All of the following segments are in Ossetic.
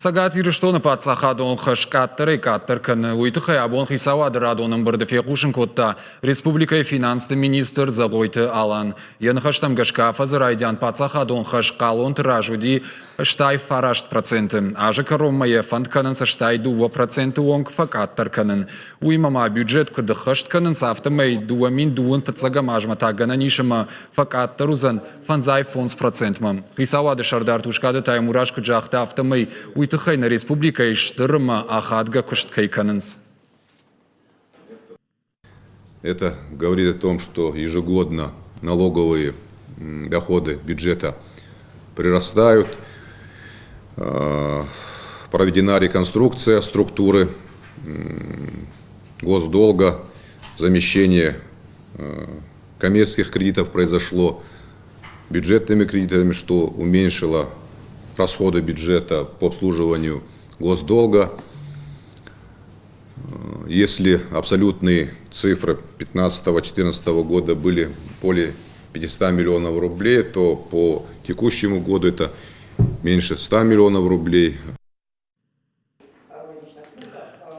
Цӕгат Ирыстоны паддзахадон хӕс къаддӕрӕй-къаддӕр кӕны. Уый тыххӕй абон хицауады радон ӕмбырды фехъусын кодта республикӕйы финансты министр Зӕгъойты Алан. Йӕ ныхӕстӕм гӕсгӕ афӕдзы райдиан паддзахадон хӕс хъалонты раз уыди 89%. Азы кӕронмӕ йӕ фӕнд кӕнынц 62% онг фӕкъаддӕр кӕнын. Уыимӕ ма бюджет куыд ӕххӕст кӕнынц, афтӕмӕй 2002 фыццӕгӕм азмӕ та гӕнӕн ис ӕмӕ фӕкъаддӕр уыдзӕн 55%-мӕ. Хицауады сӕрдар Тускъаты Таймураз куыд загъта, афтӕмӕй уый тыххӕй нӕ республикӕйы стыр ӕмӕ ахадгӕ куыст кӕй кӕнынц. Это говорит о том, что ежегодно налоговые доходы бюджета прирастают. Проведена реконструкция структуры госдолга, замещение коммерческих кредитов произошло бюджетными кредитами, что уменьшило расходы бюджета по обслуживанию госдолга. Если абсолютные цифры 2015-2014 года были более 500 миллионов рублей, то по текущему году это меньше 100 миллионов рублей.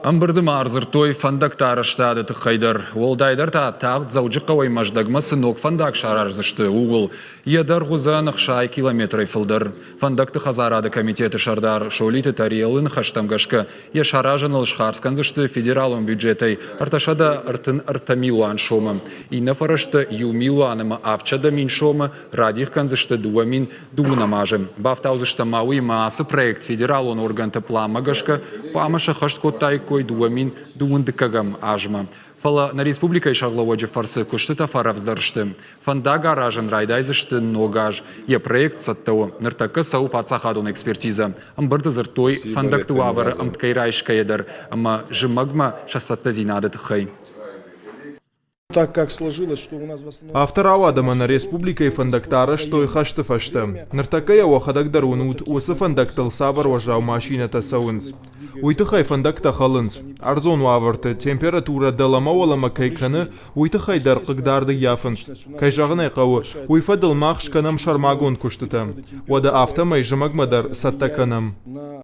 Ӕмбырды ма ӕрдзырдтой фӕндӕгты арӕзтады тыххӕй дӕр. Уӕлдайдӕр та тагъд Дзӕуджыхъӕуӕй Мӕздӕгмӕ цы ног фӕндаг сараздзысты, ууыл. Йӕ дӕргъ уыдзӕн 60 километрӕй фылдӕр. Фӕндӕгты хӕдзарады комитеты сӕрдар Солиты Тариелы ныхӕстӕм гӕсгӕ йӕ саразыныл схардз кӕндзысты федералон бюджетӕй 333 милуан сомы. Иннӕ фӕрӕзтӕ иу милуан ӕмӕ 700 000 сомы радих кӕндзысты 2000 Дыууынӕм азы. Бафтаудзыстӕм ма уыимӕ ацы проект федералон органты пъланмӕ гӕсгӕ хъуамӕ сӕххӕст кодтаиккой 2021 азмӕ. Фӕлӕ нӕ республикӕйы сӕргълӕууӕджы фӕрцы куыстытӕ фӕрӕвдздӕр сты. Фӕндаг аразын райдайдзысты ног аз. Йӕ проект цӕттӕ у. Ныртӕккӕ цӕуы паддзахадон экспертизӕ. Ӕмбырды дзырдтой фӕндӕгты уавӕры ӕмткӕй райсгӕйӕ дӕр ӕмӕ зымӕгмӕ сӕ цӕттӕдзинады тыххӕй. Афтӕ рауад ӕмӕ нӕ республикӕйы фӕндӕгтӕ арӕзтой хӕсты фӕстӕ. Ныртӕккӕ йӕ уӕхӕдӕг дӕр уынут, уыцы фӕндӕгтыл цавӕр уӕззау машинӕтӕ цӕуынц. Уый тыххӕй фӕндӕгтӕ хӕлынц. Ӕрдзон уавӕрты температурӕ дӕлӕмӕ-уӕлӕмӕ кӕй кӕны, уый тыххӕй дӕр хъыгдард ӕййафынц. Кӕй зӕгъын ӕй хъӕуы, уый фӕдыл мах скӕнӕм сӕрмагонд куыстытӕ. Уӕдӕ афтӕмӕй зымӕгмӕ дӕр цӕттӕ кӕнӕм.